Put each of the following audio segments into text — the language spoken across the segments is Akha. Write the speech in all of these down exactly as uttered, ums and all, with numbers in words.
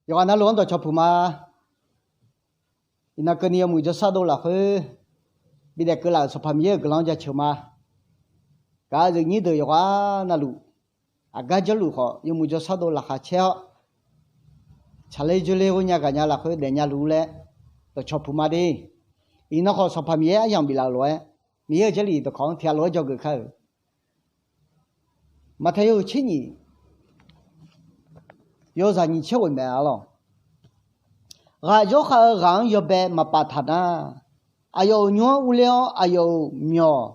Yawqghaq navluf-anr dawqcawq puq ma. Iqnan keuvni yawmuiq jawrshar dov lafkhoer bidaef keuv laf-euq Sanqpaq Miqyaer-euq guiqlanq-anr jaceuq ma. Gaq-eu zifnyir deuq yawqghaq navluf, aqgar jawrluf khawf yawmuiq jawrshar dov laqkhaq caer-awr, tsaqler dzoerler ghoernya gaqnya lafkhoer daefnya luf-ur laer dawqcawq puq ma de. Iqnan khawf Sanqpaq Miqyaer aryamq biflaf-euq lof-aer, Miqyaer-euq Jarlif dawqkawq-anr tiqghaq lof-aer dzawgeuf kar-euq. Maqtaeq yawhuiq tser nyiq, yawzaq nyiq tser ghoeq maeq-a lawq. Ghaq yawrkhav-eu ghaq-anr yawbae maqpaf taq nar, aqyawf-euq nymr-anr urler-awr aqyawf-euq myawq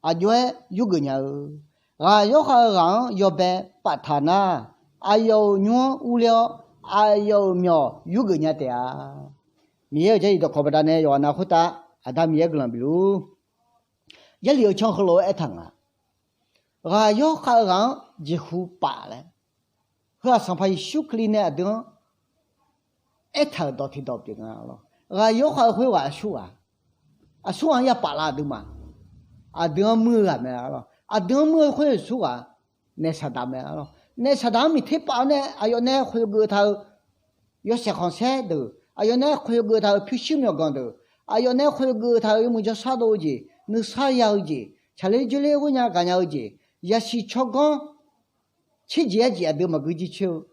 aqjox-aer yurgeuf nya-eu. Ghaq yawrkhav-eu ghaq-anr yawbae paftaq nar, aqyawf-euq nymr-anr urler-awr aqyawf-euq myawq yurgeuf nya taef-a. Miqyaer-euq Jarlif dawqkawq baqdanae yawqghaq nav khoertav Aqda Miqyaer guiqlanq bifluf-ur. Jarlif-eu can heulof-aer aertaq nga. Ghaq yawrkhav-eu ghaq-anr jeqhu paf laer, heu-aq Sanqpaq Yeqsur Kali nae aqdui-anr aertaq-euq dawq tiqdawq pyeuf nga lawq. Ghaq yawrkhav-eu khoerghaq aqsurghaq, aqsurghaq-anr yapaf la aqduimaf. Aqdui-anr muir-eu ghaq mae-a lawq. Aqdui-anr muir-eu khoer aqsurghaq naef Saqdaq mae-a lawq. Naef Saqdaq-anr miqter paf-awr nae aqyawf nae khoeqgeuf taq-euq yawshaef khanqsaer deuq, aqyawf nae khoeqgeuf taq-euq pyurshuir myawqganq deuq, aqyawf nae khoeqgeuf taq-euq yawmuiq jawrshar dov-eu jeq, nuisar ya-eu jeq, tsaqler dzoerler ghoernya gaqnya-eu jeq, yasiq tsawrganr tserjeq arjeq aqdui maqgui jircoer-eu,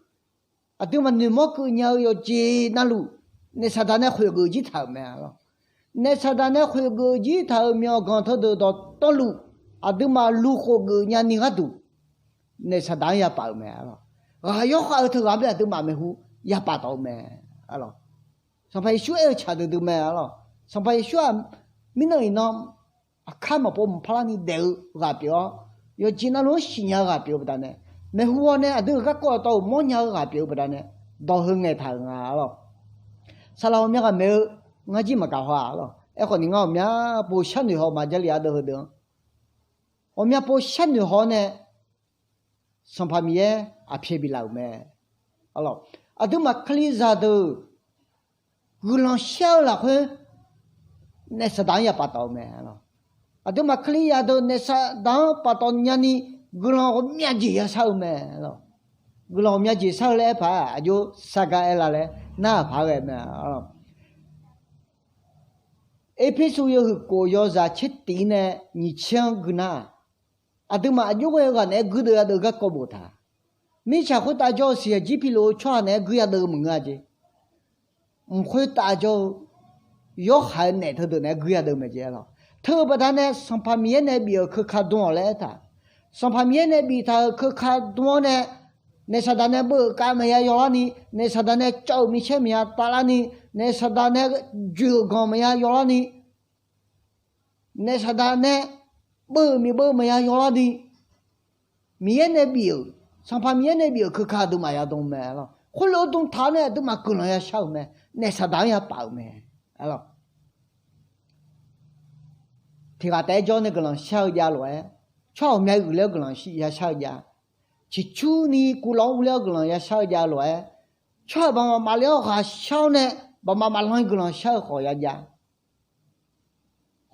aqdui maqnoeqmawr keuv nya-eu yawqjeq navluf, naef Saqdaq nae khoeqgeuf jir taq-euq mae-a lawq. Naef Saqdaq nae khoeqgeuf jir taq-euq myawqganq teudeuq dawqtawvluf, aqduimaf luf khof geuf nyani gharduq, naef Saqdaq-anr yapaf-euq mae-a lawq. Ghaq yawrkhav-eu teughaq bae aqduimaf maeqhu yapaf tawf-eu mae-a lawq. Sanqpaq Yeqsur aer-eu tsaq duidui mae-a lawq. Sanqpaq Yeqsur-aq, mirnan iqnan aqkar maqpov maqpar larni daef-eu ghaq pyeuf-awr, yawqjeq navluf-anr siqnya-eu ghaq pyeuf-eu baqdanae, maeqhu-awr nae aqdui-euq garkawv dawqtawvluf mawrnya-eu ghaq pyeuf-eu baqdanae, dawq heu ngaeqtaq-euq nga-a lawq. Saqlaq ghawqmya ghaq maeq-eu ngar jir maqgaq haw-a lawq. Aerkhawf ni ngar ghawqmya pov sharnoeq haw ma Jarlif ardeuv heudeuq-anr. Ghawqmya pov sharnoeq haw-awr nae, Sanqpaq Miqyaer aqpyaeq biflaf-euq mae. Aqduimaf Kalizaq deuq guiqlanq shar-eu lafkhoer naef Saqdaq-anr yapaf tawf-eu mae. Aqduimaf Kalizaq deuq naef Saqdaq-anr paftawf nyani guiqlanq ghawqmya jeq yashar-eu mae. Guiqlanq ghawqmya jeq shar-eu laer aerpaq-aq, aqjox sargar aerlar laer narhaq paq-aer ghae mae. Erpersu yawhuiq kof yawzaq tser tif nae nyiq tser-anr gui nar-aq, aqduimaf aqjox ghae-eu ghaq naeq-aer gui deuv yadeuv garkawv boftaq. Mirtsaq khoertav jawr-eu siqyaq jir piluf-eu tsawrhaq naeq-aer gui yadeuv maqngeur-a jeq. Mq khoertav jawr-eu yawhaiq-eu naef teudeuq naeq-aer gui yadeuv mae jeq-a lawq. Teu-eu baqdanae Sanqpaq Miqyaer nae bif-euq keuka dm-awq laer aertaq. Sanqpaq Miqyaer nae biftaq-euq keuka dm-awr nae, naef Saqdaq nae beuv-euq kav maqya yawlarni, naef Saqdaq nae cawv-euq micaer maqya tavlarni, naef Saqdaq nae joeq-euq ganq maqya yawlarni, naef Saqdaq nae beuv-euq miqbeuv maqya yawlarni, Miqyaer nae bif-euq, Sanqpaq Miqyaer nae bif-euq keuka aqduimaf yadm mae-a lawq. Khoerlof-aer dm taq-awr nae aqduimaf guiqlanq yashar-euq mae. Naef Saqdaq-anr yapaf-euq mae-a lawq. Tiqghaq taef-aer jawr nae guiqlanq shar-eu jav lof-aer, tsawrhaq ghawqmya uiqler-awr guiqlanq yashar-eu jav. Ciqcurni kuvlawv-anr urler-awr guiqlanq yashar-eu jav lof-aer, tsawrhaq baqmaf maqle-awr ghaqshar-awr nae baqmaf maqlan guiqlanq shar-eu khawf yajav.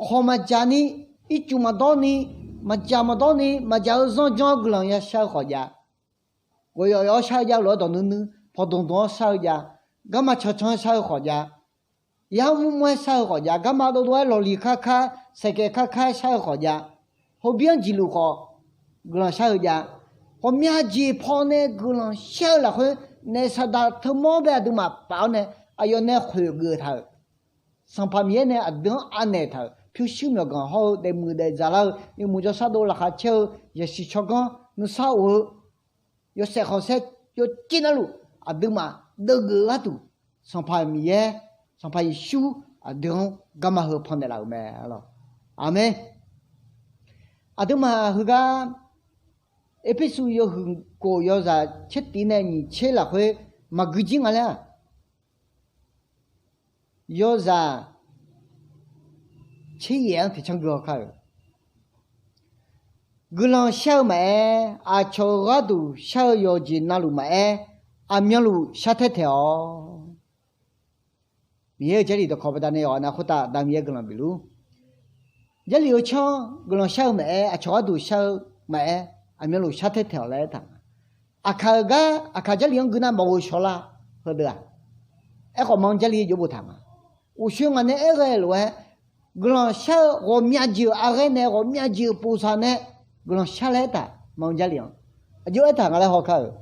Khawq maqjaq ni, ircuf maqdawr ni, maqjaq maqdawr ni, maqjaq-eu zanr janr-awr guiqlanq yashar-eu khawf jav. Ghof yawf yawf-awr shar-eu jav lof-aer dawq nuinui, pawqdmq dmq-awr shar-eu jav. Garma cancan-aer shar-eu khawf jav. Yar mrmr-aer shar-eu khawf jav. Garma dovdov-aer lawqliq kar kar, saeqkaeq kar kar-aer shar-eu khawf jav. Hobir-anr jeqluf khawf guiqlanq shar-eu jav. Ghawqmya jeq pawnae guiqlanq shar-eu lafkhoer, naef Saqdaq teumawr bae aqduimaf paf-awr nae, aqyawf nae khoeq geuf taq-euq, Sanqpaq Miqyaer nae aqdui-anr anaeq taq-euq pyurshuir myawqganq hawr-eu daefmuiq daefdzaq lar-eu yawmuiq jawrshar dov laqkhaq caer-eu yasiq tsawrganr nuisar of-eu yawshaef khanqsaer yawcir navluf aqduimaf deuvgeuf-eu gharduq, Sanqpaq Miqyaer, Sanqpaq Yeqsur aqdui-anr garma heu pannaeq laf-euq mae-a lawq. Aqmeq. Aqduimaf heugar Erpersu yawhuiq kof yawzaq tser tif nae nyiq tser lafkhoer maqgui jir nga laer-aq, yawzaq tser yaef-anr tiqcanr gui haw kar-euq. Guiqlanq shar-eu maqaer, aqcawq-euq gharduq shar-eu yawqjeq navluf maqaer, aqmyanluf shar taer taeq-awq. Miqyaer-euq Jarlif dawqkawq baqdanae yawqghaq nav khoertav Aqda Miqyaer guiqlanq bifluf-ur. Jarlif-eu canr guiqlanq shar-eu maqaer, aqcawq gharduq shar-eu maqaer, aqmyanluf shar taer taeq-awq laer aertaq. Aqkaq-euq gar aqkaq Jarlif-anr gui nar maqghof shawq lar. Heudeuq-aq, aerkhawf ma-anr Jarlif jov boftaq nga. Uqshoe ngaq nae aer ghae lof-aer, guiqlanq shar-eu ghawqmyav jeq-euq arghaer nae, ghawqmyav jeq-euq povsaq nae guiqlanq shar laer aertaq ma-anr Jarlif-anr. Aqjox aertaq nga laer hawkar-euq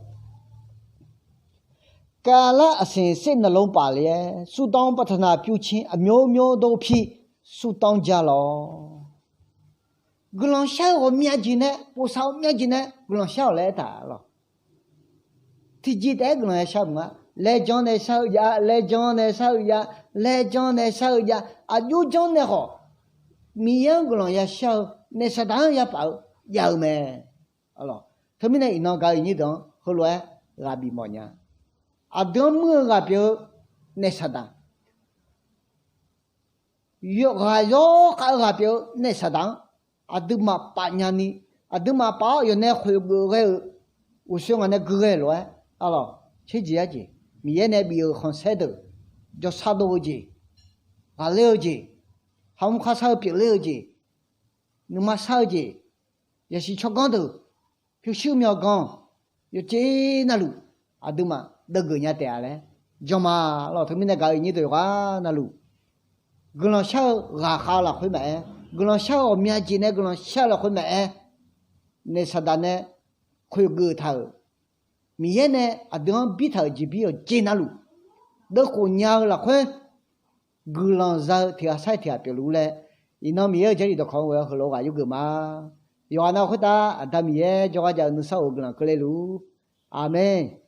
การละสิ่งสิ้นลงไปแล้ว สุดต้องปรารถนา ပြုခြင်းအမျိုးမျိုးတို့ဖြင့် ဆုတောင်းကြလော့. Guiqlanq shar-eu ghawqmyav jeq nae, povsaq ghawqmyav jeq nae guiqlanq shar-awq laer aertaq lawq. Tiqjeq taef-aer guiqlanq yashar mq-a. Laejan nae shar-eu jav, laejan nae shar-eu jav, laejan nae shar-eu jav, aqjox janr nae khawf, Miqyaer-anr guiqlanq yashar-eu, naef Saqdaq-anr yapaf-eu jav-eu mae. Teumirnae iqnan gaq-eu iqnyir deuq-anr heulof-aer ghaq bif mawf nya. Aqdui-anr muir-eu ghaq pyeuf-eu naef Saqdaq, ghaq yawr khav-eu ghaq pyeuf-eu naef Saqdaq-anr aqduimaf paf nyani, aqduimaf paf-awr yawqnae khoeq geuf ghae-eu, uqshoe ngaq nae gui ghae lof-aer, arlawq, tserjeq arjeq, Miqyaer nae bif-euq khanqsaer deuq, jawrshar dov-eu jeq, ghaqler-eu jeq, hamq kharshar-eu pyeufler-eu jeq, nuima shar-eu jeq, yasiq tsawrganr deuq, pyurshuir myawqganq, yawqjeq navluf aqduimaf deuvgeuf nya taef-a laer jan ma lawq. Teumirnae gaq-eu iqnyir deuq yawqghaq navluf, guiqlanq shar-eu ghaqkhav-eu lafkhoer maqaer, guiqlanq shar-eu ghawqmya jeq nae guiqlanq shar-eu lafkhoer maqaer, naef Saqdaq nae khoeq geuf taq-euq, Miqyaer nae aqdui-anr birtaq-euq jeqbir yawqjeq navluf, deuvkhof nya-eu lafkhoer guiqlanq za-eu tiq ghaq sar-iq tiq ghaq pyeufluf laer, iqnan Miqyaer-euq Jarlif dawqkawq-anr ghoe-awr heulof-aer ghaq yurgeuf ma. Yawqghaq nav khoertav Aqda Miqyaer jawrgar jav-eu nuisar of-eu guiqlanq keuvle luf-ur. Aqmeq.